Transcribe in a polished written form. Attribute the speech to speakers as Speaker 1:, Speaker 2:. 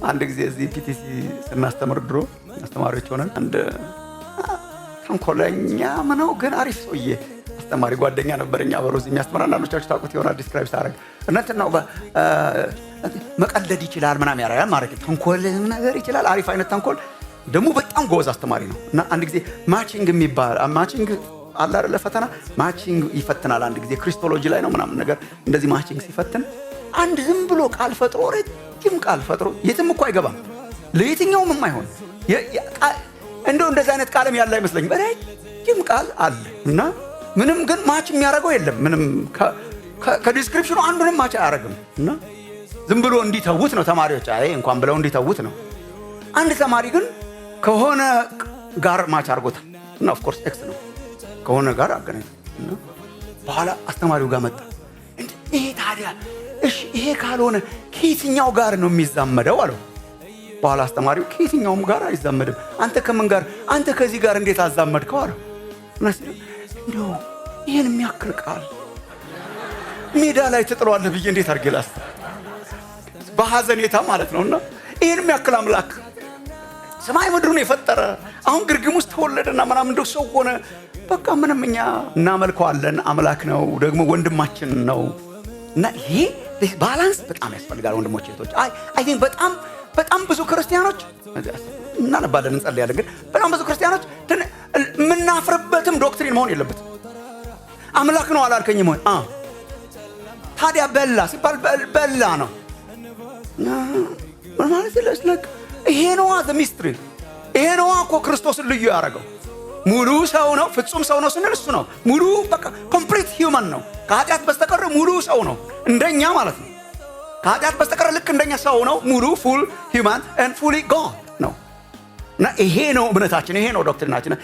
Speaker 1: አንድ ጊዜ እዚህ PTC ስናስተምር ድሮ አስተማሪዎች ሆነን አንድ ተንኮለኛ ምነው ግን አሪፍ ሰውዬ አስተማሪ ጓደኛ ነበረኝ። አብሮ እዚህ የሚያስተምር፣ አንዳንዶቻችሁ ታውቁት ይሆናል። Describe ሳደርግ እንትን ነው፣ መቀለድ ይችላል ምናምን ያደርጋል ማለት ነው። ተንኮል ነገር ይችላል። አሪፍ አይነት ተንኮል ደግሞ፣ በጣም ጎበዝ አስተማሪ ነው። እና አንድ ጊዜ matching የሚባል፣ matching አለ አይደለ? ፈተና matching ይፈትናል። አንድ ጊዜ Christology ላይ ነው ምናምን ነገር፣ እንደዚህ matching ሲፈትን አንድ ዝም ብሎ ቃል ፈጥሮ፣ ረጅም ቃል ፈጥሮ፣ የትም እኮ አይገባም፣ ለየትኛውም የማይሆን፣ እንደው እንደዚህ አይነት ቃልም ያለ አይመስለኝም። ረጅም ቃል አለ እና ምንም ግን match የሚያደርገው የለም። ምንም ከ description ኑ አንዱንም match አያደርግም እና ዝም ብሎ እንዲተዉት ነው ተማሪዎች፣ አይ እንኳን ብለው እንዲተዉት ነው። አንድ ተማሪ ግን ከሆነ ጋር match አድርጎታል እና of course X ነው፣ ከሆነ ጋር አገናኝ እና በኋላ አስተማሪው ጋር መጣ። ይሄ ታዲያ እሺ ይሄ ካልሆነ ከየትኛው ጋር ነው የሚዛመደው አለው። በኋላ አስተማሪው ከየትኛውም ጋር አይዛመድም። አንተ ከምን ጋር፣ አንተ ከዚህ ጋር እንዴት አዛመድከው አለው። እና እንዲሁ ይህን የሚያክል ቃል ሜዳ ላይ ትጥለዋለህ ብዬ እንዴት አድርጌ ላስብ? በሐዘኔታ ማለት ነው። እና ይህን የሚያክል አምላክ፣ ሰማይ ምድሩን የፈጠረ፣ አሁን ግርግም ውስጥ ተወለደና ምናምን እንደው ሰው ሆነ። በቃ ምንም እኛ እናመልከዋለን። አምላክ ነው፣ ደግሞ ወንድማችን ነው። እና ይሄ balance በጣም ያስፈልጋል ወንድሞች እህቶች። I think በጣም በጣም ብዙ ክርስቲያኖች፣ እናነባለን፣ እንጸልያለን፣ ግን በጣም ብዙ ክርስቲያኖች የምናፍርበትም doctrine መሆን የለበትም። አምላክ ነው አላልከኝም ወይ? ታዲያ በላ ሲባል በላ ነው ማለት ይሄ ነዋ the mystery። ይሄ ነዋ እኮ ክርስቶስን ልዩ ያደረገው። ሙሉ ሰው ነው፣ ፍጹም ሰው ነው ስንል እሱ ነው። ሙሉ በቃ complete human ነው። ከኃጢአት በስተቀር ሙሉ ሰው ነው፣ እንደኛ ማለት ነው። ከኃጢአት በስተቀር ልክ እንደኛ ሰው ነው። ሙሉ full human and fully God ነው። እና ይሄ ነው እምነታችን፣ ይሄ ነው doctrine ኣችን።